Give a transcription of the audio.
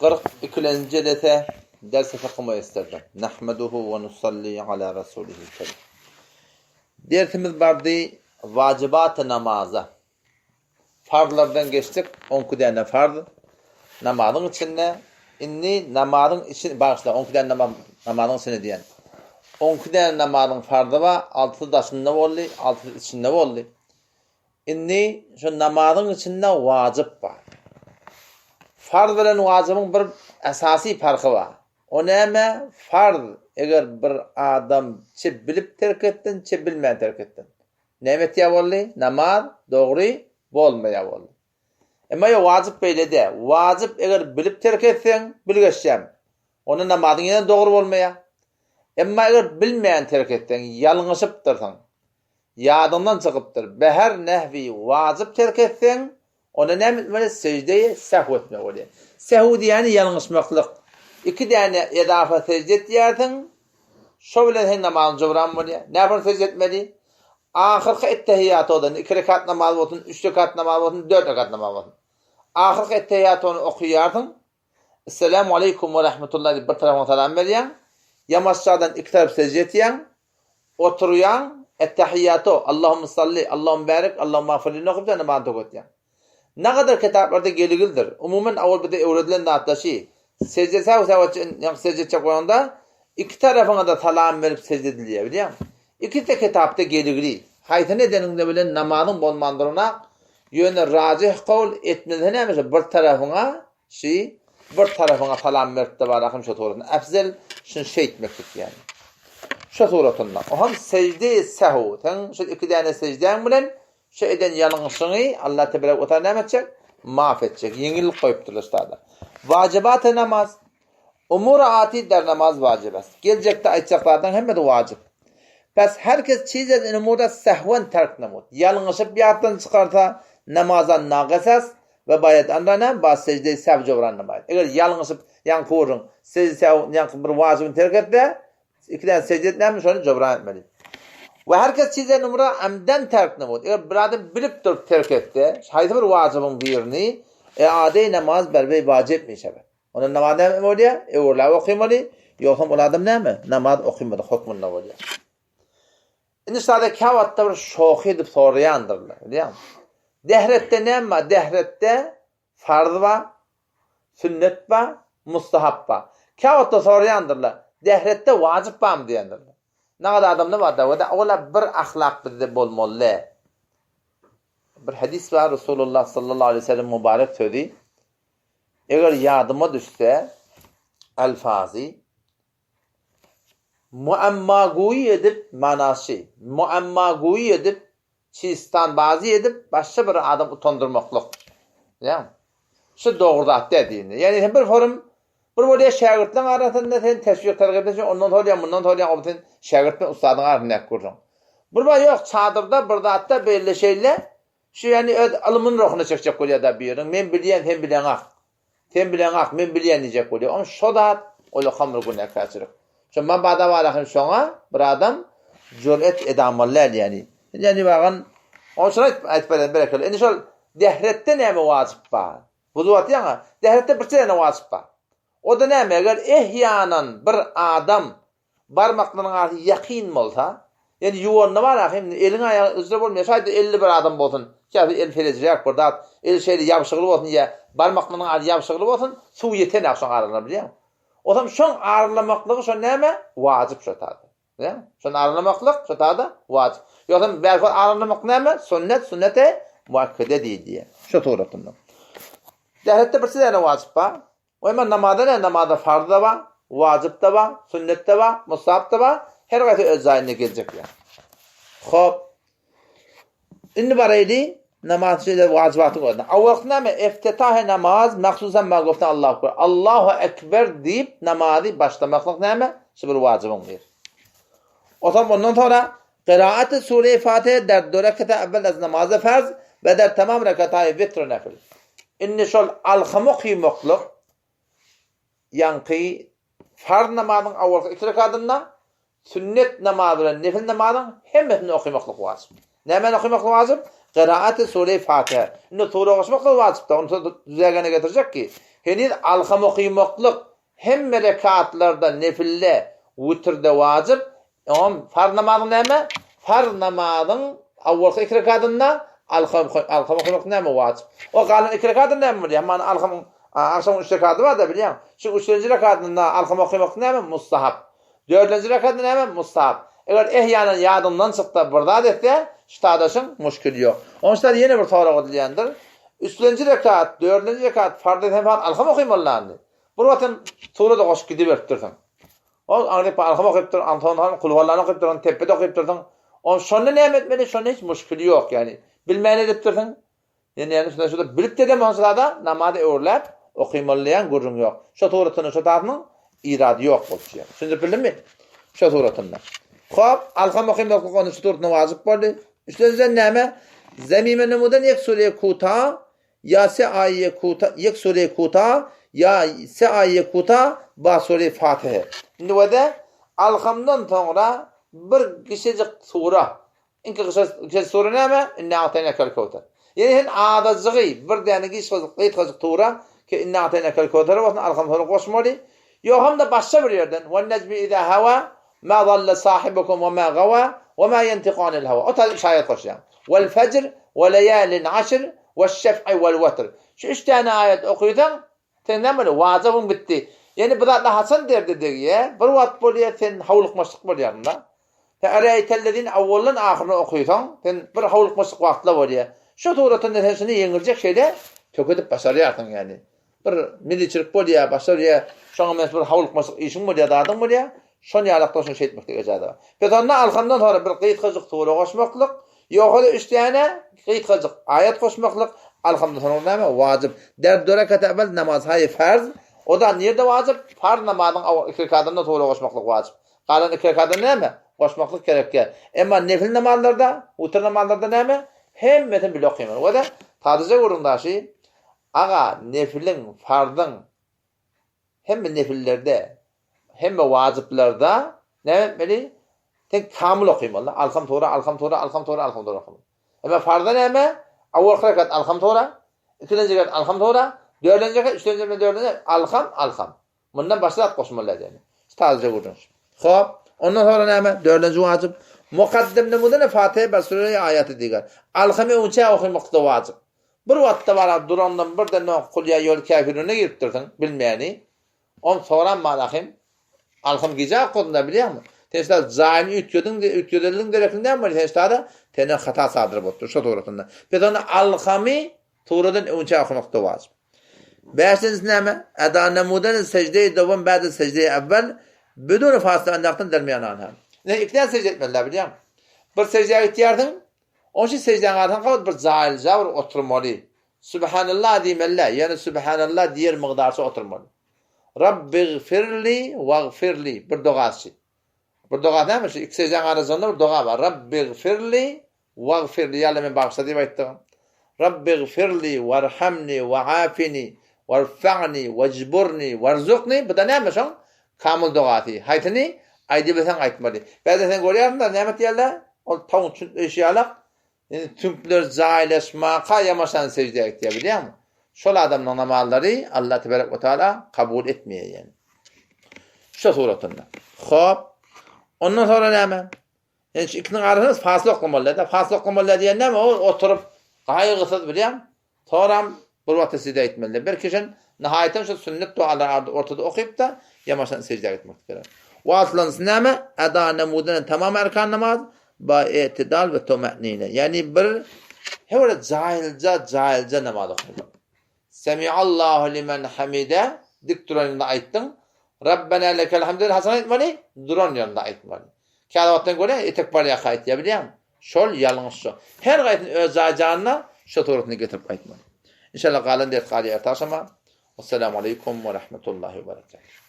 42-lenji jelese dersi fykh müesserden. Nahmeduhu we nusalli ala rasulihil kerim. Dersimiz bardy wajibat namaza. Farzlardan geçdik, 12 däne farz namazyň içinde. Indi namazyň içi bagyşla 12 däne namaz namazyň içinde diýen. 12 däne namazyň farzy bar, altysy daşynda boldy, altysy içinde boldy. Indi şu namazyň içinde wajyp bar. Farz bilen wajybyň bir esasy parhy bar. O näme? Farz eger bir adam çe bilip terk etsin, çe bilmän terk etsin. Näme etýär boldy? Namaz dogry bolmaýar boldy. Emma ýok, wajyp beýle däl. Wajyp eger bilip terk etseň, bilgeşýän. Onda namazyň ýene dogry bolmaýar. Emma eger bilmän terk etseň, ýalňyşypdyrsyň. Ýadyňdan çykypdyr. Beher nehwi wajyp terk etseň, onda näme etmeli? Sejdeýi sehw etmeli bolýar. Sehw diýýäni ýalňyşmaklyk. Iki däne edafa sejde etýärsiň, şo bilen seň namazyň jybran bolýar. Näme üçin sejde etmeli? Ahyrky ettehiýatodan iki rekat namaz bolsun, üç rekat namaz bolsun, dört rekat namaz bolsun. Ahyrky ettehiýatony okaýarsyň, Esselamu aleýkum we rahmetullah diýip bir tarapyňa salam berýäň, ýamaşjadan iki tarap sejde etýäň, oturýaň, Ettehiýýatu, Allahumma salli, Allahumma barik, Allahumma agfirlini okup sen namazyny tüketýäň. Nagadar kitaplarda geligildir. Umuman awal bize öwredilen zatlar şi, sejde säw säw ýaňky sejde etjek bolanda iki tarapyňa-da salam berip sejde edilýär bilýäňmi? Ikisi-de kitapda geligli. Haýsyny edeniňde bilen namazyň bolmandyryna, ýöne rajyh kawl etmese näme şo bir tarapyňa Şi bir tarapyňa salam beripde bar ahym şo suratynda. Efzel şuny şeýtmeklik ýani. Şo suratynda. Oham sejde sehw. Sen şu iki däne sejdäň bilen şu eden ýalňyşyňy Allah tebarek we taala näme etjek? Maaf etjek. Ýeňillik goýupdyrlar ştada. Wajibate namaz. Umur ati der namaz wajib est. Geljekde aýtjak zatlaryň hemmesi wajyp. Pes her kes çiz ez umurda sehwen terk namut. Ýalňyşyp ýatdan çykarsa namaza nages est. We baýat anda näme bar sejde-i sehw jobran namaýat. Eger ýalňyşyp ýaňky orun sejde sehw ýaňky bir wajybyny terk etse, iki däne sejde et näme şony jobran etmeli. We her kes çize numra amden terk namut. Eger bir adam bilip durup terk etse, haýsy bir wajybyň birini, eade-i namaz berbeý wajyp mişewe. Onda namaz näme bolýar? Öwürläp okymaly, ýogsam ol adam näme? Namaz okymadyk hökmünde bolýar. Indi şada käwagtda bir şohy edip soraýandyrlar, bilýäňmi? Dehretde näme bar? Dehretde farz bar, sünnet bar, mustahap bar. Käwagtda soraýandyrlar, dehretde wajyp barmy diýendirler. Nagada adamlar bar da, ola bir ahlak bizde bolmaly. Bir hadis bar, Resulullah sallallahu aleyhi ve sellem mübarek sözi. Eger ýadyma düşse, alfazy, Muammaguýy edip, manasy, muammaguýy edip, çistanbazy edip, başga bir adam utandyrmaklyk. Bilýäňmi? Şu dogry zat däl dinde. Ýagny sen bir forum, bir bolýar şägirtleň arasynda sen teşwik tergip etseň, ondan sorýaň, mundan sorýaň, o sen şägirt bilen ussadyň arasyndaky gürrüň. Bir bar ýok, çadyrda bir zatda beýle şeýle, şu ýagny öz ylmyny ruhuny çekjek bolýar-da biriniň, men bilýän, sen bileňak. Sen bileňak, men bilýän diýjek bolýar. Oň şo zat olakan bir günäkärçilik. Şo mabada bar ahym şoňa bir adam jüret edamaly däl ýani. Ýani bagan oň üçin aýt aýdyp beren berekella. Indi şol dehretde näme wajyp bar? Buzup atýaňa. Dehretde birçe däne wajyp bar. O-da näme eger ehýanan bir adam Barmaklaryň arasy ýakyn bolsa, ýöne ýuwanda bar ahym, eliň aýagyň üzre bolmaýar. Şaýda elli bir adam bolsun, ýa el felejräk bir zat, eli şeýle ýabşygly bolsun ýa barmaklarynyň arasy ýabşygly bolsun, suw ýetenak şoň aralygyna bilýäňmi? Otam şoň aralamaklygy şo näme? Wajyp şo tada. Bilýäňmi? Şony aralamaklyk şo tada wajyp. Ýogsam bärki aralamak näme? Sünnet, sünnete muakkede diýilýär. Şo suratynda. Dähetde bir däne wajyp bar. Emma namazda näme? Namazda farz-da bar, wajyp-da bar, sünnet-de bar, mustahap-da bar. Her haýsy öz jaýynda geljek ýa. Hop. Indi baraýly namaz şeýle wajybatyň özüne. Awalky näme? Iftitahy namaz, mahsusan ma goftan Allahu ekber. Allahu ekber diýip namazy başlamaklyk näme? Şu bir wajybyň biri. Otam ondan sonra Kiraat-i sure-i Fatiha der du rekete evvel ez namazy farz we der tamam reketaýy witr nefil. Indi şol alham okymaklyk ýaňky farz namazyň awalky iki rekadynda sünnet namazy bilen nefil namazyň hemmesinde okymaklyk wajyp. Nämäni okymaklyk wajyp? Gyraati sure-i Fatiha. Indi sure goşmak-da wajyp-da, ony düzägene getirjek ki, heniz alham okymaklyk hemme rekatlarda nefilde, witrde wajyp, oňam farz namazyň näme? Farz namazyň awwalky iki rekadynda alham alham okamak näme wajyp. O galan iki rekadynda näme bolýar? Many alhamyň agşamyň üç rekady bar-da bilýäň. Şu üçlenji rekadynda alham okamak näme? Mustahap. Dördünji rekatda näme? Mustahap. Eger ehýanan ýadyňdan çyksa, bir zat etse, ştadaşyň muşkili ýok. Onşda ýene bir sorag edilýändir. Üçlenji rekat, dördünji rekat farz etsem farz alham okymalydandy. Bir wagt sen sure-de goşup gidiberipdirsiň. Ol aňryk alham okypdyr, onsoň kulhuallany okypdyr, onsoň tepbet okypdyrsyň. On şonda näme etmeli? Şonda hiç muşkili ýok, ýagny bilmän edipdirsiň. Ýene ýaly şunda şunda bilip dedem onsa-da namazy öwürläp okymaly diýen gürrüň ýok. Şo suratynda şo tasynyň irady ýok bolup çykýar. Düşündirip bildimmi? Şo suratynda. Hop, alham okymaklyk onda şu suratynda wajyp boldy. Üçlenjiden näme? Zemime numudan ýek sure kuta ýa se aýe kuta ýek sure kuta ýa se aýe kuta ba sure Fatihe. Indi wede alhamdan soňra bir kişijik sura Iňki gyşa sura näme? Inna a'taýnakel kewser. Ýene sen azajygy, bir däne gysgajyk, gysgajyk sura, ki inna a'taýnakel kewser bolsun, alham sura goşmaly. Ýogsam-da başga bir ýerden, Wen-nejmi iza hawa, ma zalle sahibukum we ma gawa, we ma ýentiku anil hawa. O taýda üç aýat goşýaň. Wel-fejr, we leýalin aşr, weş-şef'i wel-wetr. Şu üç däne aýat okysaň, Sen näme bolýar? Wajybyň bitdi. Ýene bir zatlar haçan derde degýär? Bir wagt bolýar, sen howlukmaçlyk bolýaryn-da. Sen Eräýtellezini awwaldan ahyryna okysaň, sen bir howlukmaçlyk wagtlar bolýar. Şu suratynda sen şuny ýeňiljek şeýle tökedip başarýarsyň ýaly. Bir milliçilik bolýar, başarýar. Şoňa meňzeş bir howlukmaçlyk işiň bolýar, zadyň bolýar. Şon ýalakda şuny şeýtmeklik ejaza bar. Pes onda alhamdan soňra bir gysgajyk sure goşmaklyk, ýoga-da üç däne gysgajyk aýat goşmaklyk alhamdan soňra näme? Wajyp. Der du rekate evvel namazhaýy farz, o-da nirde wajyp? Farz namazyň owal iki rekadynda sure goşmaklyk wajyp. Galan iki rekada näme? Goşmaklyk gerek däl. Emma nefil namazlarda, witr namazlarda näme? Hemmesini bile okymaly. We-de sadaja gürrüň daşy, aga, nefiliň, farzyň Hemme nefillerde, hemme wajyplarda näme etmeli? Sen kamyl okymaly. Alham sura, Alham sura, Alham sura, Alham sura okamaly. Emma farzda näme? Awalky rekat Alham sura, ikinji rekat Alham sura, dördünji rekat, üçlenji bilen dördünji Alham, Alham. Mundan başga zat goşmaly däl ýani. Şu tazyja gürrüň. Hop, ondan sonra näme? Dördünji wajyp. Mukaddem namudana Fatiha be sure aýaty diýer. Alhamy öňçä okamak da wajyp. Bir wagtda bara durandan birden no kul ýa ýol käfirine giripdirsiň, bilmäni. Ony soran malahym, alham gije okadynda bilýäňmi? Sen şda jaýyny üýtgediň, üýtgedeldiň derekli näme bolýar? Sen şda senden hata sadyr bolupdyr şo suratynda. Biz ony alhamy suradan öňçä okamak da wajyp. Bäşinjisi näme? Eda namudan secde-i dowam ba'de secde-i evvel bidun fasla andakdan dermiýan anha. Ne ikiden secde etmeliler bilýäňmi? Bir secdä gitýärsiň, Onuň üçin seždäň arasynda gabat bir jaýlyja bir oturmaly. Sübhanallah diýmeli-dä, ýöne Sübhanallah diýer mygdarça oturmaly. Rabbigfirli wagfirli bir dogasy. Bir dogasy näme şu? Iki seždäň arasynda bir doga bar. Rabbigfirli wagfirli ýa Allah meni bagyşla diýip aýtdygym. Rabbigfirli warhamni waafini warfa'ni wajburni warzukni bu-da näme şoň Kamyl dogasy. Haýsyny aýdybilseň aýtmaly. Bärde sen görýärsiň-dä, näme etýärler? Ol tawuň çüntleýşi ýalak, indi süňkler jaýlaşmaka ýamaşan seždä gitýär, bilýäňmi? Şol adamlaryň namazlary Allah tebarek we taala kabul etmeýär ýani. Şo suratynda. Hop. Ondan soňra näme? Ýani şu ikisiniň arasynda fasla oklamaly-da. Fasla oklamaly diýen näme? Ol oturyp gaýgysyz bilýäň? Soram bir wagtda seždä gitmeli. Bir kişi nihaýatam şu sünnet dogalary ortada okyp-da, ýamaşan seždä gitmek gerek. Waslanysy näme? Eda namudana tamam erkan namaz ba i'tidal we toma'nine. Ýani bir her bir jaýylja jaýylja namaz okamak. Semiallahu limen hamide dik duran ýerinde aýtdyň. Rabbena lekel hamd haçan aýtmaly? Duran ýerinde aýtmaly. Käbir wagtdan görýäň etek barýarka aýtýar bilýäňmi? Şol ýalňyş şo. Her gaýsyny öz jaý janyna şo suratyny getirip aýtmaly. Inşallah galan ders galýar ertir agşama. Wassalamu aleýkum we rahmetullahi we berekatuh.